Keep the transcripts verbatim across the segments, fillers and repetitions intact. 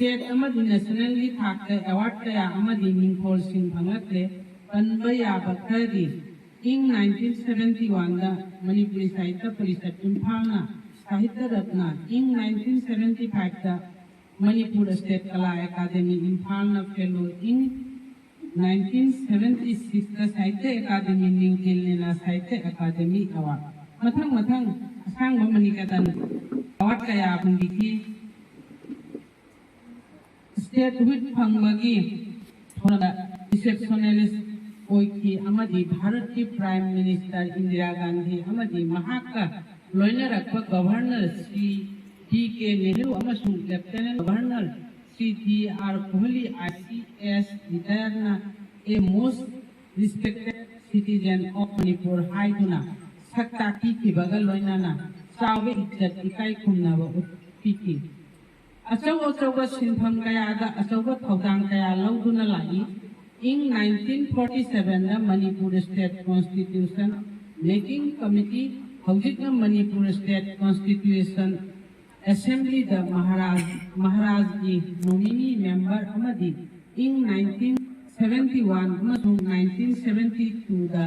State ꯑꯃꯗꯤ ꯅꯦꯁꯅꯦꯜꯒꯤ ꯊꯥꯛꯇ award ꯀꯌꯥ ꯑꯃꯗꯤ ꯃꯤꯡꯊꯣꯜꯁꯤꯡ ꯐꯪꯂꯛꯂꯦ꯫ ꯄꯟꯕ ꯌꯥꯕ ꯈꯔꯗꯤ, ꯏꯪ ꯅꯥꯏꯟꯇꯤꯟ ꯁꯚꯦꯟꯇꯤ ꯋꯥꯟꯗ ꯃꯅꯤꯄꯨꯔꯤ ꯁꯥꯍꯤꯇ꯭ꯌ ꯄꯔꯤꯁꯠ ꯏꯝꯐꯥꯜꯅ ꯁꯥꯍꯤꯇ꯭ꯌ ꯔꯠꯅ, ꯏꯪ ꯅꯥꯏꯟꯇꯤꯟ ꯁꯚꯦꯟꯇꯤ ꯐꯥꯏꯚꯇ ꯃꯅꯤꯄꯨꯔ ꯁ꯭ꯇꯦꯠ ꯀꯂꯥ ꯑꯦꯀꯥꯗꯃꯤ ꯏꯝꯐꯥꯜꯅ ꯐꯦꯂꯣ, ꯏꯪ ꯅꯥꯏꯟꯇꯤꯟ ꯁꯚꯦꯟꯇꯤ ꯁꯤꯛꯁꯇ ꯁꯥꯍꯤꯇ꯭ꯌ ꯑꯦꯀꯥꯗꯃꯤ ꯅ꯭ꯌꯨ ꯗꯤꯜꯂꯤꯅ ꯁꯥꯍꯤꯇ꯭ꯌ ꯑꯦꯀꯥꯗꯃꯤ ꯑꯦꯋꯥꯔꯗ, ꯃꯊꯪ ꯃꯊꯪ ꯑꯁꯥꯡꯕ ꯃꯅꯤꯀꯇꯟ ꯑꯦꯋꯥꯔꯗ ꯀꯌꯥ ꯐꯪꯈꯤꯈꯤ꯫ ꯁ꯭ꯇꯦꯠꯍꯨꯗ ꯐꯪꯕꯒꯤ ꯊꯧꯔꯝꯗ ꯔꯤꯁꯦꯞꯁꯅꯤꯁ ꯑꯣꯏꯈꯤ ꯑꯃꯗꯤ ꯚꯥꯔꯠꯀꯤ ꯄ꯭ꯔꯥꯏꯝ ꯃꯤꯅꯤꯁꯇꯔ ꯏꯟꯗꯤꯔꯥ ꯒꯥꯟꯙꯤ ꯑꯃꯗꯤ ꯃꯍꯥꯛꯀ ꯂꯣꯏꯅꯔꯛꯄ governor Shri D K Nehru ꯑꯃꯁꯨꯡ lieutenant governor Shri D R Kohli, I C S ꯔꯤꯇꯥꯌꯔꯅ "A most respected citizen of Manipur" ꯍꯥꯏꯗꯨꯅ ꯁꯛ ꯇꯥꯛꯄꯤꯈꯤꯕꯒ ꯂꯣꯏꯅꯅ ꯆꯥꯎꯕ ꯏꯖꯠ ꯏꯀꯥꯏ ꯈꯨꯝꯅꯕ ꯎꯠꯄꯤꯈꯤ꯫ ꯑꯆꯧ ꯑꯆꯧꯕ ꯁꯤꯟꯐꯝ ꯀꯌꯥꯗ ꯑꯆꯧꯕ ꯊꯧꯗꯥꯡ ꯀꯌꯥ ꯂꯧꯗꯨꯅ ꯂꯥꯛꯏ꯫ ꯏꯪ ꯅꯥꯏꯟꯇꯤꯟ ꯐꯣꯔꯇꯤ ꯁꯚꯦꯟꯗ Manipur state constitution making committee, ꯍꯧꯖꯤꯛꯅ ꯃꯅꯤꯄꯨꯔ ꯁ꯭ꯇꯦꯠ ꯀꯣꯟꯁꯇꯤꯇ꯭ꯌꯨꯁꯟ ꯑꯦꯁꯦꯝꯕ꯭ꯂꯤꯗ ꯃꯍꯥꯔꯥꯖ, ꯃꯍꯥꯔꯥꯖꯒꯤ ꯅꯣꯃꯤꯅꯤ ꯃꯦꯝꯕꯔ ꯑꯃꯗꯤ ꯏꯪ ꯅꯥꯏꯟꯇꯤꯟ ꯁꯚꯦꯟꯇꯤ ꯋꯥꯟ ꯑꯃꯁꯨꯡ ꯅꯥꯏꯟꯇꯤꯟ ꯁꯚꯦꯟꯇꯤ ꯇꯨꯗ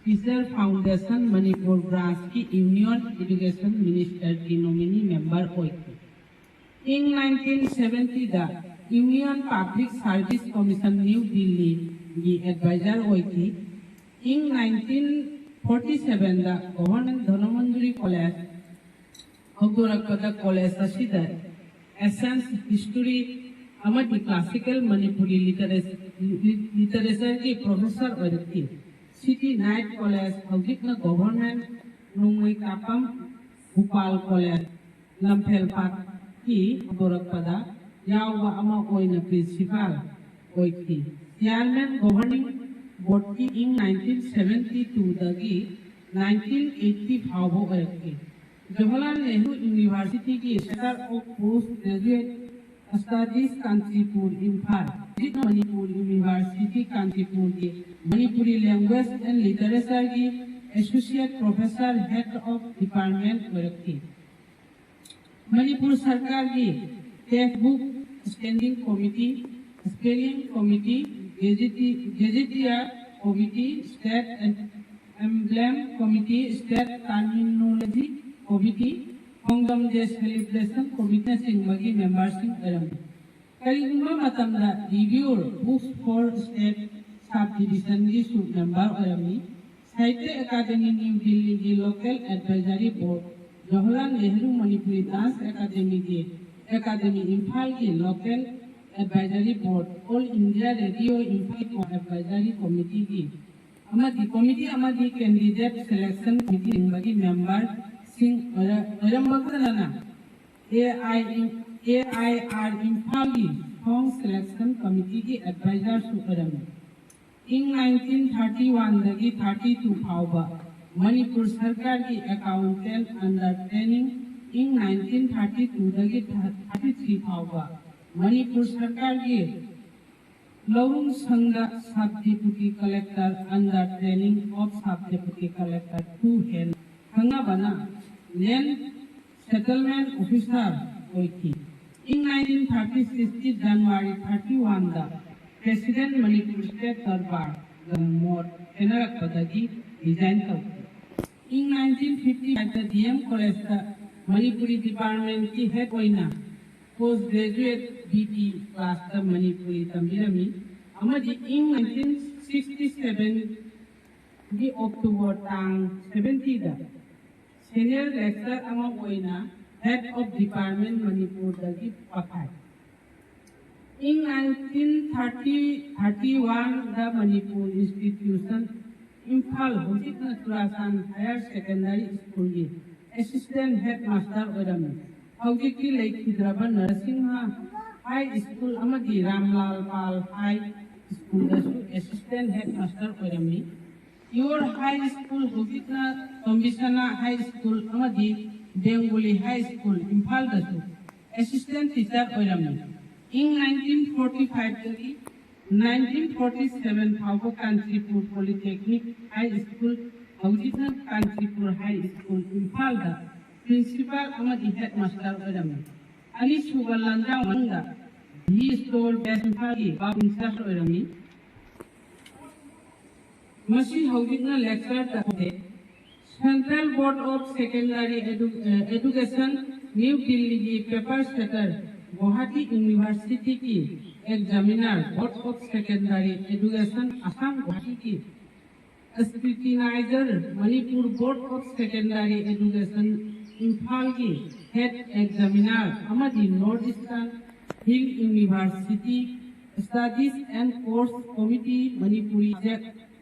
ꯇꯤꯆꯔ ꯐꯥꯎꯟꯗꯦꯁꯟ ꯃꯅꯤꯄꯨꯔ ꯕ꯭ꯔꯥꯟꯆꯀꯤ ꯌꯨꯅꯤꯌꯟ ꯑꯦꯖꯨꯀꯦꯁꯟ ꯃꯤꯅꯤꯁꯇꯔꯒꯤ ꯅꯣꯃꯤꯅꯤ ꯃꯦꯝꯕꯔ ꯑꯣꯏꯈꯤ꯫ ꯏꯪ ꯅꯥꯏꯟꯇꯤꯟ ꯁꯚꯦꯟꯇꯤꯗ union public service commission new ꯗꯤꯜꯂꯤꯒꯤ ꯑꯦꯗꯚꯥꯏꯖꯔ ꯑꯣꯏꯈꯤ꯫ ꯏꯪ ꯅꯥꯏꯟꯇꯤꯟ ꯐꯣꯔꯇꯤ ꯁꯚꯦꯟꯗ ꯒꯣꯚꯔꯅꯃꯦꯟꯠ ꯙꯅꯃꯟꯖꯨꯔꯤ ꯀꯣꯂꯦꯖ ꯍꯧꯗꯣꯔꯛꯄꯗ ꯀꯣꯂꯦꯖ ꯑꯁꯤꯗ ꯑꯦꯟꯁꯦꯟꯠ ꯍꯤꯁꯇꯣꯔꯤ ꯑꯃꯗꯤ ꯀ꯭ꯂꯥꯁꯤꯀꯦꯜ ꯃꯅꯤꯄꯨꯔꯤ ꯂꯤꯇꯔꯦꯆꯔꯒꯤ ꯄ꯭ꯔꯣꯐꯦꯁꯔ ꯑꯣꯏꯔꯛꯈꯤ꯫ ꯁꯤꯇꯤ ꯅꯥꯏꯠ ꯀꯣꯂꯦꯖ, ꯍꯧꯖꯤꯛꯅ ꯒꯣꯚꯔꯅꯃꯦꯟꯠ ꯅꯣꯡꯃꯩ ꯀꯥꯞꯐꯝ ꯎꯄꯥꯜ ꯀꯣꯂꯦꯖ, ꯂꯝꯐꯦꯜꯄꯥꯠꯀꯤ ꯍꯧꯗꯣꯔꯛꯄꯗ ꯌꯥꯎꯕ ꯑꯃ ꯑꯣꯏꯅ ꯄ꯭ꯔꯤꯟꯁꯤꯄꯥꯜ ꯑꯣꯏꯈꯤ꯫ ꯆꯤꯌꯥꯔꯃꯦꯟ ꯒꯣꯚꯔꯅꯤꯡ ꯕꯣꯔꯗꯀꯤ ꯏꯪ ꯅꯥꯏꯟꯇꯤꯟ ꯁꯚꯦꯟꯇꯤ ꯇꯨꯗꯒꯤ ꯅꯥꯏꯟꯇꯤꯟ ꯑꯩꯠꯇꯤ ꯐꯥꯎꯕ ꯑꯣꯏꯔꯛꯈꯤ꯫ ꯖꯋꯥꯍꯔꯂꯥꯜ ꯅꯦꯍꯔꯨ ꯌꯨꯅꯤꯚꯔꯁꯤꯇꯤꯒꯤ centre of post graduate studies Kanchipur, Imphal, ꯍꯧꯖꯤꯛ ꯃꯅꯤꯄꯨꯔ ꯌꯨꯅꯤꯚꯔꯁꯤꯇꯤ ꯀꯥꯟꯆꯤꯄꯨꯔꯒꯤ ꯃꯅꯤꯄꯨꯔꯤ ꯂꯦꯡꯒ꯭ꯋꯦꯖ ꯑꯦꯟ ꯂꯤꯇꯔꯦꯆꯔꯒꯤ associate professor, head of department ꯑꯣꯏꯔꯛꯈꯤ꯫ ꯃꯅꯤꯄꯨꯔ ꯁꯔꯀꯥꯔꯒꯤ textbook Standing Committee, Spelling Committee, Gazette- Gazetteer Committee, State and Emblem Committee, State Terminology Committee, Khongdom Day Celebration Committee ꯅꯆꯤꯡꯕꯒꯤ memberꯁꯤꯡ ꯑꯣꯏꯔꯝꯃꯤ꯫ ꯀꯔꯤꯒꯨꯝꯕ ꯃꯇꯝꯗ reviewer Books for State Subdivisionꯒꯤꯁꯨ member ꯑꯣꯏꯔꯝꯃꯤ꯫ Sahitya Academy New Delhiꯒꯤ Local Advisory Board, Jawaharlal Nehru Manipuri Dance Academyꯒꯤ Academy ꯏꯝꯐꯥꯜꯒꯤ Local Advisory Board, All India Radio Imphal Advisory Committeeꯒꯤ ꯑꯃꯗꯤ committee ꯑꯃꯗꯤ candidate selection committee ꯂꯤꯡꯕꯒꯤ memberꯁꯤꯡ ꯑꯣꯏꯔ- ꯑꯣꯏꯔꯝꯕ ꯈꯛꯇꯅ A I A I R ꯏꯝꯐꯥꯜꯒꯤ Song Selection Committeeꯒꯤ advisorꯁꯨ ꯑꯣꯏꯔꯝꯃꯤ꯫ ꯏꯪ nineteen thirty oneꯗꯒꯤ thirty two ꯐꯥꯎꯕ ꯃꯅꯤꯄꯨꯔ ꯁꯔꯀꯥꯔꯒꯤ accountant under training, ꯏꯪ nineteen thirty twoꯗꯒꯤ thirty three ꯐꯥꯎꯕ ꯃꯅꯤꯄꯨꯔ ꯁꯔꯀꯥꯔꯒꯤ ꯂꯧꯎ ꯁꯪꯗ Sub Deputy Collector under training of Sub Deputy Collector two ꯍꯦꯟꯅ ꯈꯪꯅꯕꯅ Land Settlement Officer ꯑꯣꯏꯈꯤ꯫ ꯏꯪ nineteen thirty sixꯀꯤ January thirty oneꯗ President Manipur State Darbarꯒ ꯃꯣꯠ ꯈꯦꯠꯅꯔꯛꯄꯗꯒꯤ resign ꯇꯧꯈꯤ꯫ ꯏꯪ nineteen fifty fiveꯇ D M Collegeꯇ Manipuri Departmentꯀꯤ head ꯑꯣꯏꯅ Post Graduate B P classꯇ Manipuri ꯇꯝꯕꯤꯔꯝꯃꯤ ꯑꯃꯗꯤ ꯏꯪ nineteen sixty sevenꯒꯤ October ꯇꯥꯡ seventyꯗ Senior Lecturer ꯑꯃ ꯑꯣꯏꯅ Head of Department ꯃꯅꯤꯄꯨꯔꯗꯒꯤ ꯄꯛꯈꯥꯏ꯫ ꯏꯪ nineteen thirty thirty oneꯗ Manipur Institution Imphal, ꯍꯧꯖꯤꯛꯅ ꯆꯨꯔꯥꯆꯥꯟ Higher Secondary Schoolꯒꯤ Assistant Headmaster ꯑꯣꯏꯔꯝꯃꯤ꯫ ꯍꯧꯖꯤꯛꯇꯤ ꯂꯩꯈꯤꯗ꯭ꯔꯕ ꯅꯔꯁꯤꯡꯍ High School ꯑꯃꯗꯤ ꯔꯥꯝꯂꯥꯜ ꯄꯥꯜ High Schoolꯗꯁꯨ Assistant Headmaster ꯑꯣꯏꯔꯝꯃꯤ꯫ ꯏꯌꯣꯔ High School, ꯍꯧꯖꯤꯛꯅ ꯇꯣꯝꯕꯤꯁꯅꯥ High School ꯑꯃꯗꯤ ꯕꯦꯡꯒꯨꯂꯤ High School ꯏꯝꯐꯥꯜꯗꯁꯨ Assistant Teacher ꯑꯣꯏꯔꯝꯃꯤ꯫ ꯏꯪ nineteen forty fiveꯇꯒꯤ nineteen forty seven ꯐꯥꯎꯕ ꯀꯥꯟꯆꯤꯄꯨꯔ Polytechnic High School, ꯍꯧꯖꯤꯛꯅ ꯀꯥꯟꯆꯤꯄꯨꯔ High School ꯏꯝꯐꯥꯜꯗ Principal ꯑꯃꯗꯤ Headmaster ꯑꯣꯏꯔꯝꯃꯤ꯫ ꯑꯅꯤꯁꯨꯕ ꯂꯥꯟꯖꯥꯎ ꯃꯅꯨꯡꯗ ꯚꯤ ꯁ꯭ꯇꯣꯔ ꯕꯦꯁ ꯏꯝꯐꯥꯜꯒꯤ ꯄꯥꯕ ꯏꯟꯆꯥꯔꯖ ꯑꯣꯏꯔꯝꯃꯤ꯫ ꯃꯁꯤ ꯍꯧꯖꯤꯛꯅ lecture ꯇꯧꯗꯦ꯫ Central Board of Secondary Edu-, ꯑꯦ, Education, ꯅ꯭ꯌꯨ ꯗꯤꯜꯂꯤꯒꯤ paper setter, ꯒꯨꯋꯥꯍꯥꯇꯤ ꯌꯨꯅꯤꯚꯔꯁꯤꯇꯤꯒꯤ examiner, Board of Secondary Education, Assam ꯒꯨꯋꯥꯍꯥꯇꯤꯒꯤ scrutinizer, Manipur Board of Secondary Education, ꯏꯝꯐꯥꯜꯒꯤ head examiner ꯑꯃꯗꯤ North Eastern Hill University Studies and Course Committee, Manipuri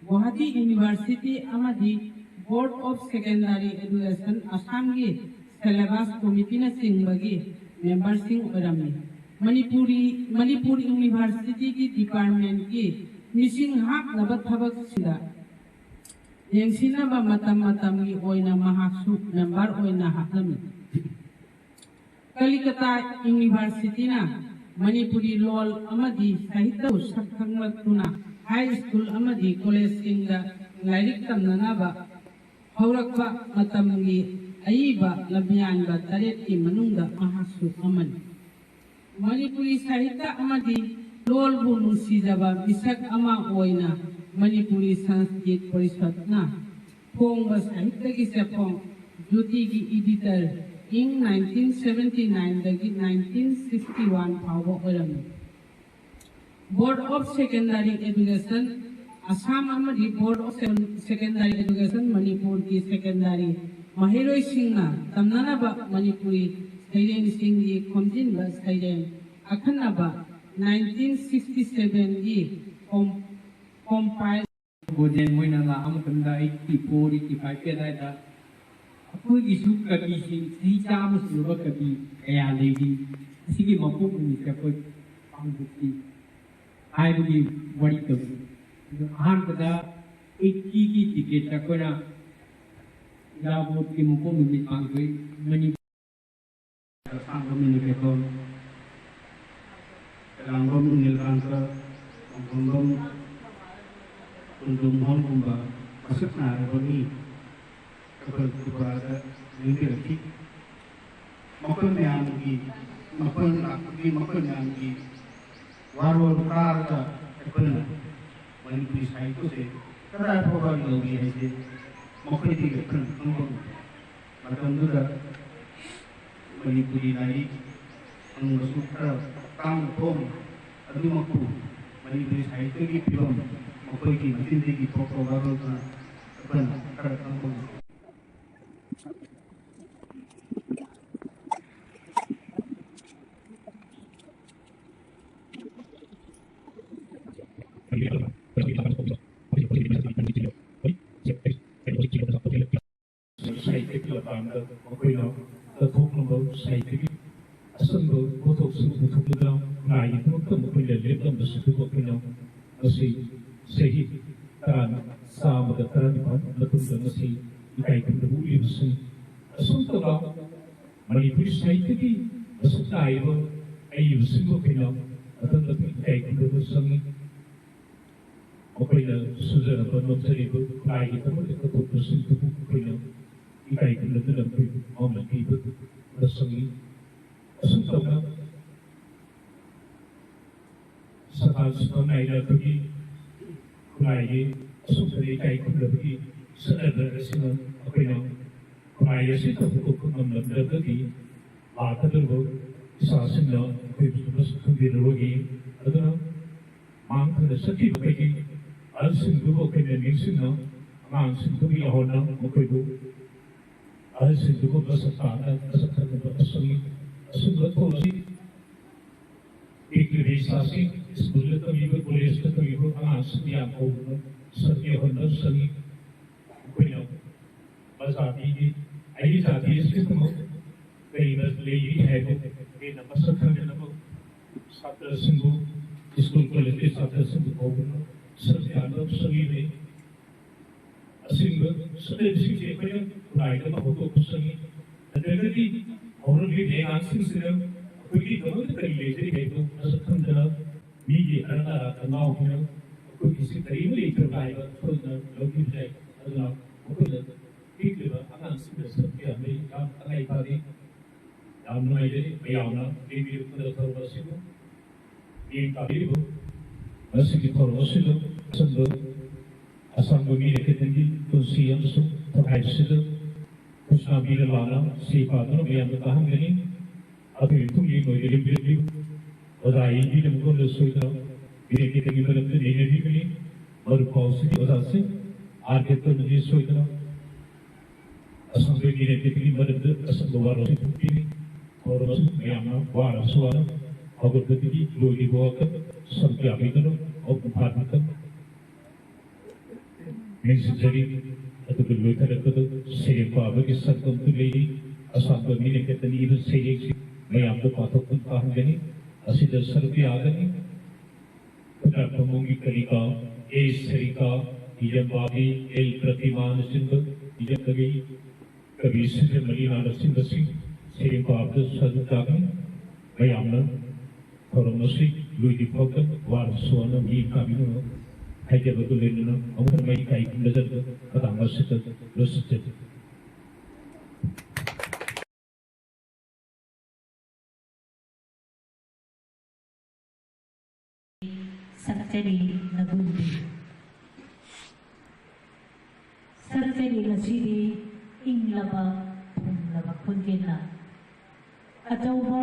Guwahati university ꯑꯃꯗꯤ Board of Secondary Education, ꯑꯁꯥꯝꯒꯤ syllabus committeeꯅꯆꯤꯡꯕꯒꯤ memberꯁꯤꯡ ꯑꯣꯏꯔꯝꯃꯤ꯫ ꯃꯅꯤꯄꯨꯔꯤ, ꯃꯅꯤꯄꯨꯔ ꯌꯨꯅꯤꯚꯔꯁꯤꯇꯤꯒꯤ departmentꯀꯤ ꯃꯤꯁꯤꯡ ꯍꯥꯞꯅꯕ ꯊꯕꯛꯁꯤꯡꯗ ꯌꯦꯡꯁꯤꯟꯅꯕ ꯃꯇꯝ ꯃꯇꯝꯒꯤ ꯑꯣꯏꯅ ꯃꯍꯥꯛꯁꯨ member ꯑꯣꯏꯅ ꯍꯥꯞꯂꯝꯃꯤ꯫ ꯀꯂꯤꯀꯇꯥ ꯌꯨꯅꯤꯚꯔꯁꯤꯇꯤꯅ ꯃꯅꯤꯄꯨꯔꯤ ꯂꯣꯜ ꯑꯃꯗꯤ ꯁꯥꯍꯤꯇ꯭ꯌꯕꯨ ꯁꯛꯈꯪꯂꯛꯇꯨꯅ high school ꯑꯃꯗꯤ collegeꯁꯤꯡꯗ ꯂꯥꯏꯔꯤꯛ ꯇꯝꯅꯅꯕ ꯍꯧꯔꯛꯄ ꯃꯇꯝꯒꯤ ꯑꯏꯕ ꯂꯝꯌꯥꯟꯕ ꯇꯔꯦꯠꯀꯤ ꯃꯅꯨꯡꯗ ꯃꯍꯥꯛꯁꯨ ꯑꯃꯅꯤ꯫ ꯃꯅꯤꯄꯨꯔꯤ ꯁꯥꯍꯤꯇ꯭ꯌ ꯑꯃꯗꯤ ꯂꯣꯜꯕꯨ ꯅꯨꯡꯁꯤꯖꯕ ꯃꯤꯁꯛ ꯑꯃ ꯑꯣꯏꯅ ꯃꯅꯤꯄꯨꯔꯤ ꯁꯪꯁꯀ꯭ꯔꯤꯠ ꯄꯔꯤꯁꯠꯅ ꯐꯣꯡꯕ ꯁꯥꯍꯤꯇ꯭ꯌꯒꯤ ꯆꯦꯐꯣꯡ ꯖꯣꯇꯤꯒꯤ editor ꯏꯪ nineteen seventy nineꯗꯒꯤ nineteen sixty one ꯐꯥꯎꯕ ꯑꯣꯏꯔꯝꯃꯤ꯫ Board of Secondary Education, Assam ꯑꯃꯗꯤ Board of Secondary Education, ꯃꯅꯤꯄꯨꯔꯒꯤ secondary ꯃꯍꯩꯔꯣꯏꯁꯤꯡꯅ ꯇꯝꯅꯅꯕ ꯃꯅꯤꯄꯨꯔꯤ ꯁꯩꯔꯦꯡꯁꯤꯡꯒꯤ ꯈꯣꯝꯖꯤꯟꯕ ꯁꯩꯔꯦꯡ ꯑꯈꯟꯅꯕ nineteen sixty sevenꯒꯤ com-, compile ꯒꯣꯗꯦꯟ ꯃꯣꯏꯅ ꯂꯥꯛꯑ ꯃꯇꯝꯗ eighty four, eighty five ꯀꯤ ꯑꯗꯥꯏꯗ ꯑꯩꯈꯣꯏꯒꯤꯁꯨ ꯀꯕꯤꯁꯤꯡ ꯆꯍꯤ ꯆꯥꯝꯃ ꯁꯨꯔꯕ ꯀꯕꯤ ꯀꯌꯥ ꯂꯩꯔꯤ꯫ ꯑꯁꯤꯒꯤ ꯃꯄꯣꯛ ꯅꯨꯃꯤꯠꯁꯦ ꯑꯩꯈꯣꯏ ꯄꯥꯡꯊꯣꯛꯁꯤ ꯍꯥꯏꯕꯒꯤ ꯋꯥꯔꯤ ꯇꯧꯏ꯫ ꯑꯗꯣ ꯑꯍꯥꯟꯕꯗ eighty ꯒꯤ ticket ꯑꯩꯈꯣꯏꯅ ꯏꯔꯥꯕꯣꯠꯀꯤ ꯃꯄꯣꯛ ꯅꯨꯃꯤꯠ ꯄꯥꯡꯊꯣꯛꯏ꯫ ꯃꯅꯤꯄꯨꯔ ꯑꯁꯥꯡꯕꯝ ꯏꯅꯤꯀꯦꯇꯣꯟ, ꯀꯂꯥꯡꯕꯝ ꯅꯤꯜꯀꯥꯟꯇ, ꯇꯣꯡꯕ꯭ꯔꯝꯕꯝ ꯀꯨꯟꯗꯨꯝꯍꯣꯜꯒꯨꯝꯕ ꯃꯁꯛ ꯅꯥꯏꯔꯕ ꯃꯤ ꯑꯩꯈꯣꯏ ꯇ꯭ꯔꯤꯄꯨꯔꯥꯗ ꯂꯦꯡꯕꯤꯔꯛꯈꯤ꯫ ꯃꯈꯣꯏ ꯃꯌꯥꯝꯒꯤ, ꯃꯈꯣꯏ ꯂꯥꯛꯄꯒꯤ ꯃꯈꯣꯏ ꯃꯌꯥꯝꯒꯤ ꯋꯥꯔꯣꯜ ꯇꯥꯔꯒ ꯑꯩꯈꯣꯏꯅ ꯃꯅꯤꯄꯨꯔꯤ ꯁꯥꯍꯤꯇ꯭ꯌꯁꯦ ꯀꯗꯥꯏ ꯐꯥꯎꯕ ꯌꯧꯔꯤ ꯍꯥꯏꯁꯦ ꯃꯈꯣꯏꯗꯒꯤ ꯑꯩꯈꯣꯏꯅ ꯈꯪꯕ ꯉꯝꯃꯤ꯫ ꯃꯇꯝꯗꯨꯗ ꯃꯅꯤꯄꯨꯔꯤ ꯂꯥꯏꯔꯤꯛ ꯐꯪꯕꯁꯨ ꯈꯔ ꯇꯥꯡꯅ ꯊꯣꯛꯑꯝꯃꯤ꯫ ꯑꯗꯨꯃꯛꯄꯨ ꯃꯅꯤꯄꯨꯔꯤ ꯁꯥꯍꯤꯇ꯭ꯌꯒꯤ ꯐꯤꯕꯝ, ꯃꯈꯣꯏꯒꯤ ꯃꯆꯤꯟꯗꯒꯤ ꯊꯣꯛꯄ ꯋꯥꯔꯣꯜꯗꯨꯅ ꯑꯩꯈꯣꯏꯅ ꯈꯔ ꯈꯪꯕ ꯉꯝꯃꯤ꯫ ꯁꯥꯍꯤꯇ꯭ꯌꯒꯤ ꯂꯝꯗ ꯃꯈꯣꯏꯅ ꯀꯠꯊꯣꯛꯂꯝꯕ ꯁꯥꯍꯤꯇ꯭ꯌꯒꯤ ꯑꯆꯝꯕ ꯄꯣꯠꯊꯣꯛꯁꯤꯡ ꯄꯨꯊꯣꯛꯂꯒ ꯈꯨꯟꯅꯥꯏꯒꯤꯗꯃꯛꯇ ꯃꯈꯣꯏꯅ ꯂꯦꯞꯂꯝꯕꯁꯤꯡꯗꯨ ꯑꯩꯈꯣꯏꯅ ꯉꯁꯤ ꯆꯍꯤ ꯇꯔꯥ, ꯆꯥꯝꯃꯒ ꯇꯔꯥꯅꯤꯄꯥꯟ ꯃꯇꯨꯡꯗ ꯉꯁꯤ ꯏꯀꯥꯏ ꯈꯨꯝꯅꯕ ꯎꯠꯂꯤꯕꯁꯤꯡ ꯑꯁꯨꯝ ꯇꯧꯕ ꯃꯅꯤꯄꯨꯔꯤ ꯁꯥꯍꯤꯇ꯭ꯌꯒꯤ ꯃꯁꯛ ꯅꯥꯏꯔꯕ ꯑꯏꯕꯁꯤꯡꯕꯨ ꯑꯩꯈꯣꯏꯅ ꯃꯇꯝ ꯃꯇꯝ ꯏꯀꯥꯏ ꯈꯨꯝꯅꯕ ꯆꯪꯉꯤ꯫ ꯃꯈꯣꯏꯅ ꯁꯨꯖꯔꯕ ꯅꯣꯝꯖꯔꯤꯕ ꯈꯨꯟꯅꯥꯏꯒꯤꯗꯃꯛꯇ ꯀꯠꯊꯣꯛꯄꯁꯤꯡꯗꯨꯕꯨ ꯑꯩꯈꯣꯏꯅ ꯏꯀꯥꯏ ꯈꯨꯝꯅꯗꯨꯅ ꯃꯈꯣꯏꯕꯨ ꯃꯃꯜ ꯄꯤꯕ ꯆꯪꯉꯤ꯫ ꯑꯁꯨꯝ ꯇꯧꯅ ꯁꯀꯥꯜ ꯁꯨꯀꯥꯜ ꯅꯥꯏꯅ ꯑꯩꯈꯣꯏꯒꯤ ꯈꯨꯟꯅꯥꯏꯒꯤ ꯑꯁꯨꯝ ꯇꯧꯅ ꯏꯀꯥꯏ ꯈꯨꯝꯅꯕꯒꯤ ꯆꯠꯅꯕ ꯑꯁꯤꯅ ꯑꯩꯈꯣꯏꯅ ꯈꯨꯟꯅꯥꯏ ꯑꯁꯤꯗ ꯍꯧꯗꯣꯛꯄ ꯉꯝꯂꯝꯗ꯭ꯔꯒꯗꯤ ꯂꯥꯛꯀꯗꯧꯔꯤꯕ ꯏꯆꯥꯁꯤꯡꯅ ꯑꯩꯈꯣꯏꯕꯨꯁꯨ ꯃꯁꯛ ꯈꯪꯕꯤꯔꯔꯣꯏ꯫ ꯑꯗꯨꯅ ꯃꯥꯡ ꯊꯥꯅ ꯆꯠꯈꯤꯕ ꯑꯩꯈꯣꯏꯒꯤ ꯑꯍꯜꯁꯤꯡꯗꯨꯕꯨ ꯑꯩꯈꯣꯏꯅ ꯅꯤꯡꯁꯤꯡꯅ ꯑꯉꯥꯡꯁꯤꯡꯗꯨꯕꯨ ꯌꯥꯎꯍꯟꯅ ꯃꯈꯣꯏꯕꯨ ꯑꯍꯜꯁꯤꯡꯗꯨꯕꯨ ꯃꯁꯛ ꯇꯥꯛꯅ ꯃꯁꯛ ꯈꯪꯅꯕ ꯑꯁꯨꯝ ꯑꯁꯨꯝꯕ ꯊꯧꯔꯝꯁꯤ ꯄꯤꯛꯂꯤꯕ ꯏꯆꯥꯁꯤꯡ ꯁ꯭ꯀꯨꯜꯗ ꯇꯝꯂꯤꯕ ꯀꯣꯂꯦꯖꯇ ꯇꯝꯂꯤꯕ ꯑꯉꯥꯡꯁꯤꯡ ꯌꯥꯝ ꯍꯧꯅ ꯁꯔꯨꯛ ꯌꯥꯍꯟꯕ ꯆꯪꯉꯤ꯫ ꯑꯩꯈꯣꯏꯅ ꯃꯖꯥꯇꯤꯒꯤ ꯑꯩꯒꯤ ꯖꯥꯇꯤ ꯑꯁꯤꯒꯤꯗꯃꯛ ꯀꯔꯤ ꯂꯩꯔꯤ ꯍꯥꯏꯕ ꯍꯦꯟꯅ ꯃꯁꯛ ꯈꯪꯗꯅꯕ ꯁꯥꯇ꯭ꯔꯁꯤꯡꯕꯨ ꯁ꯭ꯀꯨꯜ ꯀꯣꯂꯦꯖꯀꯤ ꯁꯥꯇ꯭ꯔꯁꯤꯡꯕꯨ ꯀꯧꯗꯨꯅ ꯁꯔꯨꯛ ꯌꯥꯍꯟꯕ ꯆꯪꯂꯤꯕꯅꯤ꯫ ꯑꯁꯤꯒꯨꯝꯕ ꯁꯨꯞꯅꯒꯤ ꯁꯤꯡꯁꯦ ꯑꯩꯈꯣꯏꯅ ꯈꯨꯟꯅꯥꯏꯗ ꯑꯃ ꯍꯧꯗꯣꯛꯄ ꯆꯪꯉꯤ꯫ ꯅꯠꯇ꯭ꯔꯒꯗꯤ ꯍꯧꯔꯛꯂꯤꯕ ꯑꯉꯥꯡꯁꯤꯡꯁꯤꯅ ꯑꯩꯈꯣꯏꯒꯤꯗꯃꯛꯇ ꯀꯔꯤ ꯂꯩꯖꯔꯤ ꯍꯥꯏꯕꯗꯨ ꯃꯁꯛ ꯈꯪꯗꯅ ꯃꯤꯒꯤ ꯑꯔꯥꯛ ꯑꯔꯥꯛꯇ ꯉꯥꯎꯗꯨꯅ ꯑꯩꯈꯣꯏꯒꯤꯁꯤ ꯀꯔꯤꯝ ꯂꯩꯇ꯭ꯔꯕ ꯍꯥꯏꯕ ꯑꯩꯈꯣꯏꯅ ꯂꯧꯕꯤꯕ ꯌꯥꯏ꯫ ꯑꯗꯨꯅ ꯃꯈꯣꯏꯅ ꯄꯤꯛꯂꯤꯕ ꯑꯉꯥꯡꯁꯤꯡꯗ ꯁꯔꯨꯛ ꯌꯥꯍꯟꯕ ꯌꯥꯝ ꯇꯉꯥꯏ ꯐꯔꯦ꯫ ꯌꯥꯝ ꯅꯨꯡꯉꯥꯏꯖꯔꯤ ꯃꯌꯥꯝꯅ ꯌꯦꯡꯕꯤꯔꯛꯄꯗ ꯊꯧꯔꯝ ꯑꯁꯤꯕꯨ ꯃꯤꯠꯌꯦꯡ ꯇꯥꯕꯤꯔꯤꯕ ꯉꯁꯤꯒꯤ ꯊꯧꯔꯝ ꯑꯁꯤꯗ ꯑꯆꯝꯕ ꯑꯁꯥꯡꯕ ꯃꯤꯔꯦꯞ ꯈꯤꯇꯪꯒꯤ ꯄꯨꯟꯁꯤ ꯑꯃꯁꯨꯡ ꯊꯧꯒꯥꯏꯁꯤꯗ ꯈꯨꯠꯁꯥ ꯃꯤꯅ ꯂꯥꯟꯅ ꯁꯤ ꯄꯥꯗꯨꯅ ꯃꯌꯥꯝꯗ ꯇꯥꯍꯟꯒꯅꯤ꯫ ꯑꯗꯨꯒꯤ ꯃꯇꯨꯡꯒꯤ ꯃꯣꯏꯗ ꯌꯨꯝꯕꯤꯔꯛꯂꯤꯕ ꯑꯣꯖꯥ ꯌꯦꯡꯕꯤꯅꯕ ꯁꯣꯏꯗꯅ ꯃꯤꯔꯦꯞ ꯈꯤꯇꯪꯒꯤ ꯃꯔꯛꯇ ꯅꯩꯅꯕꯤꯒꯅꯤ꯫ ꯃꯔꯨꯞ ꯄꯥꯎꯁꯤꯒꯤ ꯑꯣꯖꯥꯁꯤꯡ ꯑꯥꯔ ꯀꯦ ꯇꯣꯝꯕꯤ ꯁꯣꯏꯗꯅ ꯑꯁꯪꯕ ꯃꯤꯔꯦꯞ ꯈꯤꯇꯪꯒꯤ ꯃꯔꯛꯇ ꯑꯁꯪꯕ ꯋꯥꯔꯣꯜꯁꯤꯡ ꯊꯝꯕꯤꯔꯤ꯫ ꯊꯧꯔꯝ ꯑꯁꯤ ꯃꯌꯥꯝꯅ ꯋꯥꯔꯁꯨ ꯋꯥꯅ ꯍꯧꯒꯠꯄꯗꯒꯤ ꯂꯣꯏꯗ꯭ꯔꯤꯕ ꯋꯥꯈꯜ ꯁꯔꯨꯛ ꯌꯥꯕꯤꯗꯨꯅ ꯃꯄꯨꯡ ꯐꯥꯍꯟꯕꯤꯗꯨꯅ ꯅꯤꯡꯁꯤꯡꯖꯔꯤ꯫ ꯑꯗꯨꯒ ꯂꯣꯏꯊꯔꯛꯄꯗ ꯁꯩꯔꯦꯡ ꯄꯥꯕꯒꯤ ꯁꯛꯇꯝꯁꯨ ꯂꯩꯔꯤ꯫ ꯑꯁꯥꯡꯕ ꯃꯤꯅ ꯈꯛꯇꯅ ꯏꯕ ꯁꯩꯔꯦꯡꯁꯤ ꯃꯌꯥꯝꯗ ꯄꯥꯊꯣꯛꯇꯨꯅ ꯄꯥꯍꯟꯒꯅꯤ꯫ ꯑꯁꯤꯗ ꯁꯔꯨꯛ ꯌꯥꯒꯅꯤ ꯈꯨꯇꯥꯛ ꯐꯝꯕꯨꯡꯒꯤ ꯀꯂꯤꯀꯥ, ꯑꯦ ꯁꯔꯤꯀꯥ, ꯏꯖꯝꯕꯥꯕꯤ, ꯑꯦꯜ ꯄ꯭ꯔꯇꯤꯃꯥꯅꯆꯤꯡꯕ ꯏꯖꯝ ꯀꯕꯤ, ꯀꯕꯤ ꯁꯤꯟꯖꯝ ꯑꯂꯤꯅꯥꯅꯆꯤꯡꯕꯁꯤꯡ ꯁꯩꯔꯦꯡ ꯄꯥꯕꯗ ꯁꯔꯨꯛ ꯌꯥꯒꯅꯤ꯫ ꯃꯌꯥꯝꯅ ꯊꯧꯔꯝ ꯑꯁꯤ ꯂꯣꯏꯗ꯭ꯔꯤ ꯐꯥꯎꯕ ꯋꯥꯔꯁꯨ ꯋꯥꯅ ꯃꯤꯠꯌꯦꯡ ꯇꯥꯕꯤꯅꯕ ꯍꯥꯏꯖꯕꯒ ꯂꯣꯏꯅꯅ ꯑꯃꯨꯛ ꯍꯟꯅ ꯃꯩ ꯀꯥꯏ ꯈꯨꯝꯅꯖꯔꯒ ꯃꯇꯥꯡ ꯑꯁꯤꯗ ꯂꯣꯏꯁꯤꯟꯖꯔꯤ꯫ ꯁꯛꯆꯔꯤ ꯅꯒꯨꯟꯗꯤ꯫ ꯁꯛꯆꯔꯤ ꯉꯁꯤꯗꯤ ꯏꯪꯂꯕ ꯐꯨꯝꯂꯕ ꯈꯣꯟꯖꯦꯜꯅ꯫ ꯑꯆꯧꯕ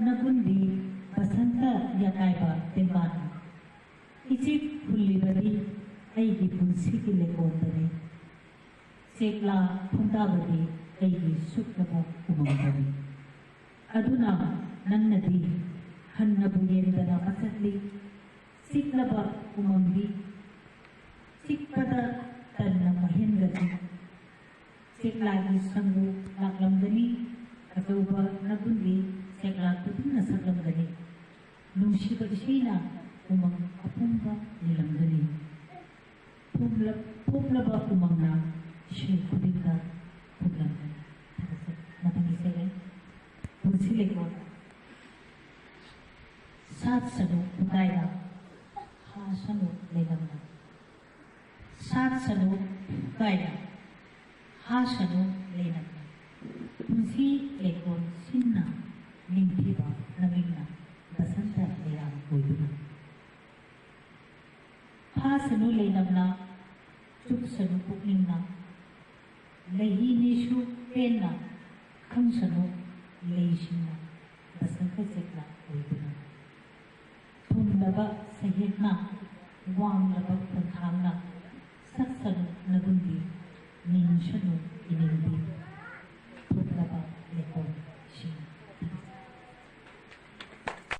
ꯅꯒꯨꯟꯗꯤ ꯕꯁꯟꯇ ꯌꯥꯀꯥꯏꯕ ꯇꯦꯡꯕꯥꯟꯅ꯫ ꯏꯆꯤꯛ ꯍꯨꯜꯂꯤꯕꯗꯤ ꯑꯩꯒꯤ ꯄꯨꯟꯁꯤꯒꯤ ꯂꯩꯀꯣꯜꯗꯅꯤ꯫ ꯆꯦꯛꯂꯥ ꯈꯣꯟꯗꯥꯕꯗꯤ ꯑꯩꯒꯤ ꯁꯨꯛꯂꯕ ꯎꯃꯪꯗꯅꯤ꯫ ꯑꯗꯨꯅ ꯅꯪꯅꯗꯤ ꯍꯟꯅꯕꯨ ꯌꯦꯡꯗꯅ ꯃꯁꯛꯂꯤ꯫ ꯆꯤꯛꯂꯕ ꯎꯃꯪꯗꯤ ꯆꯤꯛꯄꯗ ꯇꯟꯅ ꯃꯍꯦꯟꯒꯅꯤ꯫ ꯆꯦꯛꯂꯥꯒꯤ ꯁꯪꯒꯨ ꯂꯥꯛꯂꯝꯒꯅꯤ꯫ ꯑꯆꯧꯕ ꯅꯒꯨꯟꯗꯤ ꯆꯦꯛꯂꯥ ꯈꯨꯗꯤꯡꯅ ꯁꯛꯂꯝꯒꯅꯤ꯫ ꯅꯨꯡꯁꯤꯕ ꯏꯁꯩꯅ ꯎꯃꯪ ꯑꯄꯨꯝꯕ ꯂꯤꯂꯝꯒꯅꯤ꯫ ꯐꯨꯝꯂ-, ꯐꯨꯝꯂꯕ ꯎꯃꯪꯅ ꯏꯁꯩ ꯈꯨꯗꯤꯡꯗ ꯐꯨꯝꯂꯝꯒꯅꯤ꯫ ꯊꯥꯒꯠꯆꯔꯤ꯫ ꯃꯊꯪꯒꯤ ꯁꯩꯔꯦꯡ, ꯄꯨꯟꯁꯤ ꯂꯩꯀꯣꯜ꯫ ꯁꯥꯠꯁꯅꯨ ꯈꯨꯠꯀꯥꯏꯅ, ꯍꯥꯁꯅꯨ ꯂꯩꯅꯝꯅ꯫ ꯁꯥꯠꯁꯅꯨ ꯈꯨꯠꯀꯥꯏꯅ, ꯍꯥꯁꯅꯨ ꯂꯩꯅꯝꯅ꯫ ꯄꯨꯟꯁꯤ ꯂꯩꯀꯣꯜ ꯁꯤꯟꯅ, ꯅꯤꯡꯊꯤꯕ ꯅꯃꯤꯡꯅ ꯕꯁꯟꯇ ꯂꯩꯔꯥꯡ ꯑꯣꯏꯕꯤ꯫ ꯂꯝꯅ ꯆꯨꯞꯁꯅꯨ ꯄꯨꯛꯅꯤꯡꯅ, ꯂꯩꯍꯤ ꯅꯤꯁꯨ ꯄꯦꯟꯅ ꯈꯪꯁꯅꯨ ꯂꯩꯁꯤꯡꯅ ꯕꯁꯟꯇ ꯆꯦꯛꯅ ꯑꯣꯏꯗꯨꯅ꯫ ꯊꯨꯝꯂꯕ ꯁꯍꯤꯠꯅ, ꯋꯥꯡꯂꯕ ꯈꯣꯡꯊꯥꯡꯅ ꯁꯛꯁꯅꯨ ꯅꯒꯨꯟꯗꯤ, ꯅꯤꯡꯁꯅꯨ ꯏꯅꯤꯡꯗꯤ ꯊꯨꯞꯂꯕ ꯂꯩꯀꯣꯜꯁꯤꯡ꯫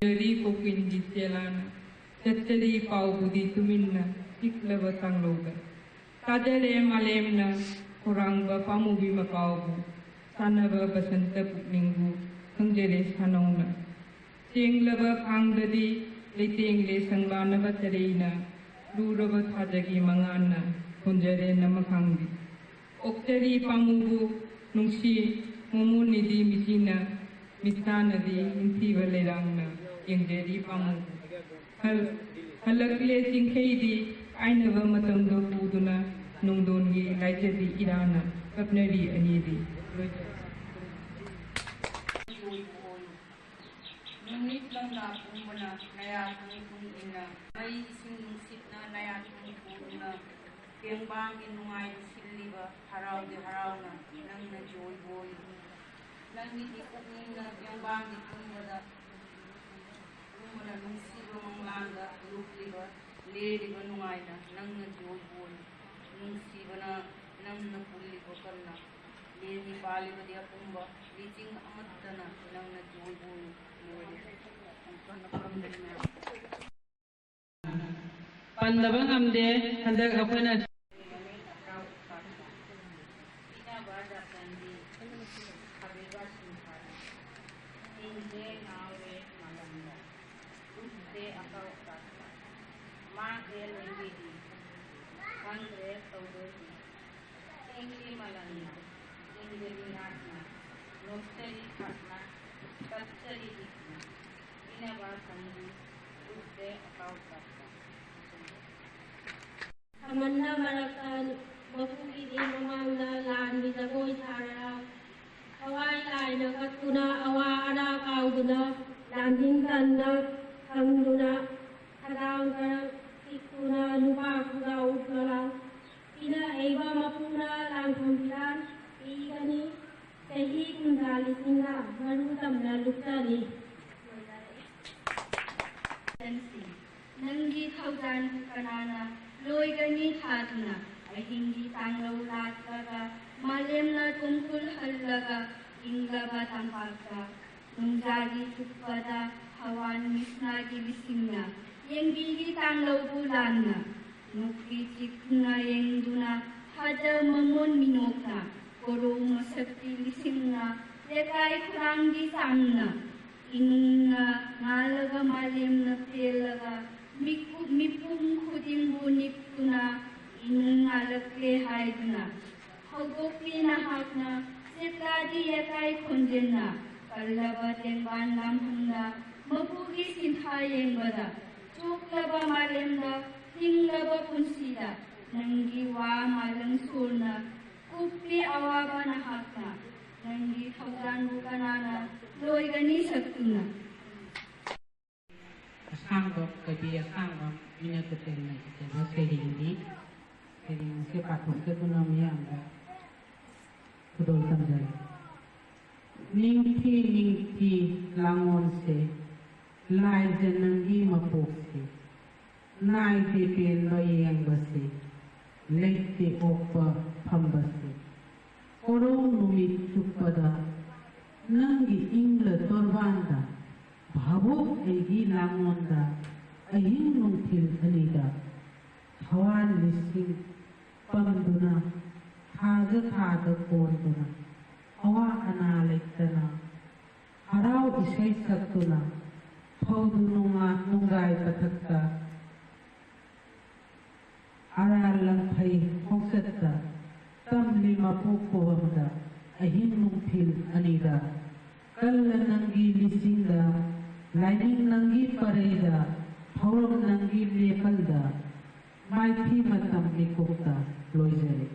ꯆꯠꯆꯔꯤ ꯀꯣꯀꯤꯟꯒꯤ ꯆꯦꯂꯥꯅ, ꯆꯠꯆꯔꯤ ꯄꯥꯎꯕꯨꯗꯤ ꯇꯨꯃꯤꯟꯅ ꯄꯤꯛꯂꯕ ꯇꯥꯡꯂꯧꯗ꯫ ꯇꯥꯖꯔꯦ ꯃꯥꯂꯦꯝꯅ ꯈꯧꯔꯥꯡꯕ ꯄꯥꯝꯃꯨꯕꯤ ꯃꯄꯥꯎꯕꯨ, ꯆꯥꯟꯅꯕ ꯕꯁꯟꯇ ꯄꯨꯛꯅꯤꯡꯕꯨ ꯈꯪꯖꯔꯦ ꯁꯥꯅꯧꯅ꯫ ꯆꯦꯡꯂꯕ ꯈꯥꯡꯗꯗꯤ ꯂꯩꯇꯦꯡꯂꯦ ꯁꯪꯂꯥꯅꯕ ꯆꯔꯩꯅ, ꯂꯨꯔꯕ ꯊꯥꯖꯒꯤ ꯃꯉꯥꯟꯅ ꯊꯣꯟꯖꯔꯦ ꯅꯃꯈꯥꯡꯗꯤ꯫ ꯑꯣꯛꯆꯔꯤ ꯄꯥꯝꯃꯨꯕꯨ ꯅꯨꯡꯁꯤ ꯃꯣꯃꯣꯟ ꯅꯤꯗꯤ ꯃꯤꯆꯤꯅ, ꯃꯤꯁꯥꯅꯗꯤ ꯅꯤꯡꯊꯤꯕ ꯂꯩꯔꯥꯡꯅ ꯌꯦꯡꯖꯔꯤ ꯄꯥꯝꯃꯨꯕꯨ꯫ ꯍꯜ-, ꯍꯜꯂꯛꯂꯦ ꯆꯤꯡꯈꯩꯗꯤ ꯀꯥꯏꯅꯕ ꯃꯇꯝꯗ ꯄꯨꯗꯨꯅ ꯅꯣꯡꯗꯣꯟꯒꯤ ꯂꯥꯏꯆꯠꯇꯤ ꯏꯔꯥꯅ ꯀꯞꯅꯔꯤ ꯑꯅꯤꯗꯤ꯫ ꯅꯨꯃꯤꯠ ꯂꯝꯂꯥ ꯄꯨꯝꯕꯅ ꯅꯌꯥ ꯊꯪ ꯊꯨꯡ ꯏꯟꯅ, ꯃꯩ ꯏꯁꯤꯡ ꯅꯨꯡꯁꯤꯠꯅ ꯅꯌꯥ ꯊꯪ ꯊꯨꯡ ꯏꯟꯅ, ꯇꯦꯡꯕꯥꯡꯒꯤ ꯅꯨꯡꯉꯥꯏꯕ ꯁꯤꯜꯂꯤꯕ ꯍꯔꯥꯎꯗꯤ ꯍꯔꯥꯎꯅ ꯅꯪꯅ ꯖꯣꯏꯕꯣꯏ꯫ ꯅꯪꯒꯤꯗꯤ ꯄꯨꯛꯅꯤꯡꯅ ꯇꯦꯡꯕꯥꯡꯒꯤ ꯄꯨꯝꯕꯗ ꯄꯨꯝꯕꯅ ꯅꯨꯡꯁꯤꯕ ꯃꯪꯂꯥꯟꯗ ꯂꯨꯞꯂꯤꯕ ꯂꯦꯜꯂꯤꯕ ꯅꯨꯡꯉꯥꯏꯅ ꯅꯪꯅ ꯖꯣꯏꯕꯣꯏ꯫ ꯅꯨꯡꯁꯤꯕꯅ ꯅꯪꯅ ꯄꯨꯜꯂꯤꯕ ꯀꯟꯅ ꯂꯦꯟꯅꯤ ꯄꯥꯜꯂꯤꯕꯗꯤ ꯑꯄꯨꯝꯕ ꯂꯤꯆꯤꯡ ꯑꯃꯠꯇꯅ ꯅꯪꯅ ꯖꯣꯏꯕꯣꯏ ꯂꯣꯏꯔꯦ꯫ ꯄꯟꯗꯕ ꯉꯝꯗꯦ꯫ ꯍꯟꯗꯛ ꯑꯩꯈꯣꯏꯅ ꯄꯤꯅꯕ ꯖꯥꯇꯟꯗꯤ ꯐꯕꯤꯕ ꯁꯤꯟꯊꯥꯅꯤ꯫ ꯏꯪꯗꯦ ꯉꯥꯎꯔꯦ ꯃꯥꯂꯪꯗ, ꯎꯠꯇꯦ ꯑꯀꯥꯎ ꯑꯀꯥꯁꯇ, ꯃꯥꯡꯗꯦ ꯂꯣꯏꯕꯤꯗꯤ, ꯈꯪꯗ꯭ꯔꯦ ꯇꯧꯗꯣꯏꯗꯤ꯫ ꯆꯤꯡꯂꯤ ꯃꯥꯂꯪꯅ, ꯆꯤꯡꯗꯗꯤ ꯉꯥꯛꯅ, ꯅꯣꯛꯆꯔꯤ ꯊꯥꯛꯅ, ꯀꯞꯆꯔꯤ ꯏꯛꯅ, ꯄꯤꯅꯕ ꯈꯪꯗꯤ, ꯎꯠꯇꯦ ꯑꯀꯥꯎ ꯑꯀꯥꯁꯇ꯫ ꯈꯝꯕꯟꯅ ꯃꯔꯛꯇ ꯃꯄꯨꯒꯤꯗꯤ ꯃꯃꯥꯡꯗ ꯂꯥꯟꯒꯤ ꯖꯒꯣꯏ ꯁꯥꯔ, ꯊꯋꯥꯏ ꯂꯥꯏꯅ ꯀꯠꯇꯨꯅ ꯑꯋꯥ ꯑꯅꯥ ꯀꯥꯎꯗꯨꯅ ꯂꯥꯟꯖꯤꯟ ꯀꯟꯅ ꯈꯪꯗꯨꯅ ꯈꯗꯥꯡ ꯈꯔ ꯊꯤꯛꯇꯨꯅ ꯅꯨꯄꯥ ꯈꯨꯗꯥꯎ ꯂꯤꯁꯤꯡꯅ ꯃꯔꯨ ꯇꯝꯅ ꯂꯨꯞꯆꯅꯤ꯫ ꯅꯪꯒꯤ ꯊꯧꯖꯥꯜꯕꯨ ꯀꯅꯥꯅ ꯂꯣꯏꯒꯅꯤ ꯊꯥꯗꯨꯅ? ꯑꯍꯤꯡꯒꯤ ꯇꯥꯡꯂꯧ ꯂꯥꯛꯂꯒ ꯃꯥꯂꯦꯝꯅ ꯇꯨꯝꯈꯨꯜ ꯍꯜꯂꯒ ꯏꯪꯂꯕ ꯇꯝꯄꯥꯛꯇ ꯅꯨꯡꯖꯥꯒꯤ ꯆꯨꯞꯄꯗ ꯊꯋꯥꯟ ꯃꯤꯠꯅꯥꯒꯤ ꯂꯤꯁꯤꯡꯅ ꯌꯦꯡꯕꯤꯔꯤ ꯇꯥꯡꯂꯧꯕꯨ ꯂꯥꯟꯅ꯫ ꯅꯣꯛꯄꯤ ꯆꯤꯛꯅ ꯌꯦꯡꯗꯨꯅ ꯊꯥꯖ ꯃꯃꯣꯟ ꯃꯤꯅꯣꯛꯅ ꯀꯣꯔꯧ ꯃꯁꯛꯀꯤ ꯂꯤꯁꯤꯡꯅ ꯂꯩꯀꯥꯏ ꯈꯨꯔꯥꯡꯒꯤ ꯆꯥꯝꯅ ꯏꯅꯨꯡꯅ ꯉꯥꯜꯂꯒ ꯃꯥꯂꯦꯝꯅ ꯄꯦꯜꯂꯒ ꯃꯤꯀꯨꯞ ꯃꯤꯄꯨꯝ ꯈꯨꯗꯤꯡꯕꯨ ꯅꯤꯛꯇꯨꯅ ꯏꯅꯨꯡ ꯉꯥꯜꯂꯛꯂꯦ ꯍꯥꯏꯗꯨꯅ ꯍꯧꯗꯣꯛꯄꯤ ꯅꯍꯥꯛꯅ ꯆꯦꯛꯂꯥꯗꯤ ꯌꯥꯀꯥꯏ ꯈꯣꯟꯖꯦꯜꯅ ꯀꯜꯂꯕ ꯇꯦꯡꯕꯥꯟ ꯂꯥꯝꯍꯪꯗ ꯃꯄꯨꯒꯤ ꯁꯤꯟꯊꯥ ꯌꯦꯡꯕꯗ ꯆꯣꯛꯂꯕ ꯃꯥꯂꯦꯝꯗ ꯍꯤꯡꯂꯕ ꯄꯨꯟꯁꯤꯗ ꯅꯪꯒꯤ ꯋꯥ ꯃꯥꯂꯪ ꯁꯣꯔꯅ ꯀꯨꯞꯄꯤ ꯑꯋꯥꯕ ꯅꯍꯥꯛꯅ ꯅꯪꯒꯤ ꯊꯧꯖꯥꯟꯕꯨ ꯀꯅꯥꯅ ꯂꯣꯏꯒꯅꯤ ꯁꯛꯇꯨꯅ? ꯑꯁꯥꯡꯕ ꯀꯕꯤ ꯑꯁꯥꯡꯕ ꯃꯤꯅ ꯀꯇꯦꯜꯅ ꯏꯖꯕ ꯁꯩꯔꯦꯡꯅꯤ꯫ ꯁꯩꯔꯦꯡ ꯑꯁꯤ ꯄꯥꯊꯣꯛꯆꯗꯨꯅ ꯃꯤꯌꯥꯝꯗ ꯈꯨꯗꯣꯜ ꯇꯝꯖꯔꯤ꯫ ꯅꯤꯡꯊꯤ ꯅꯤꯡꯊꯤ ꯂꯥꯡꯑꯣꯟꯁꯦ, ꯂꯥꯏꯖ ꯅꯪꯒꯤ ꯃꯄꯣꯛꯁꯦ, ꯅꯥꯏꯗꯦ ꯄꯦꯟꯕ ꯌꯦꯡꯕꯁꯦ, ꯂꯩꯇꯦ ꯑꯣꯛꯄ ꯐꯝꯕꯁꯦ꯫ ꯀꯣꯔꯧ ꯅꯨꯃꯤꯠ ꯆꯨꯞꯄꯗ ꯅꯪꯒꯤ ꯏꯪꯂ ꯇꯣꯔꯕꯥꯟꯗ, ꯚꯥꯕꯣꯛ ꯑꯩꯒꯤ ꯂꯥꯡꯑꯣꯟꯗ, ꯑꯍꯤꯡ ꯅꯨꯡꯊꯤꯜ ꯑꯅꯤꯗ ꯊꯋꯥꯟ ꯂꯤꯁꯤꯡ ꯄꯝꯗꯨꯅ, ꯊꯥꯖ ꯊꯥꯗ ꯀꯣꯟꯗꯨꯅ, ꯑꯋꯥ ꯑꯅꯥ ꯂꯩꯇꯅ ꯍꯔꯥꯎ ꯏꯁꯩ ꯁꯛꯇꯨꯅ, ꯐꯧꯗꯨ ꯅꯨꯡꯉꯥ-, ꯅꯨꯡꯒꯥꯏ ꯃꯊꯛꯇ ꯑꯔꯥꯜ ꯂꯪꯐꯩ ꯈꯣꯡꯆꯠꯇ ꯇꯝꯂꯤ ꯃꯄꯣꯛ ꯄꯣꯛꯑꯝꯗ ꯑꯍꯤꯡ ꯅꯨꯡꯊꯤꯜ ꯑꯅꯤꯗ ꯀꯜꯂ ꯅꯪꯒꯤ ꯂꯤꯁꯤꯡꯗ ꯂꯥꯏꯅꯤꯡ ꯅꯪꯒꯤ ꯄꯔꯩꯗ ꯊꯧꯔꯝ ꯅꯪꯒꯤ ꯂꯦꯞꯄꯜꯗ ꯃꯥꯏꯊꯤ ꯃꯇꯝ ꯃꯤꯀꯨꯞꯇ ꯂꯣꯏꯖꯔꯦ꯫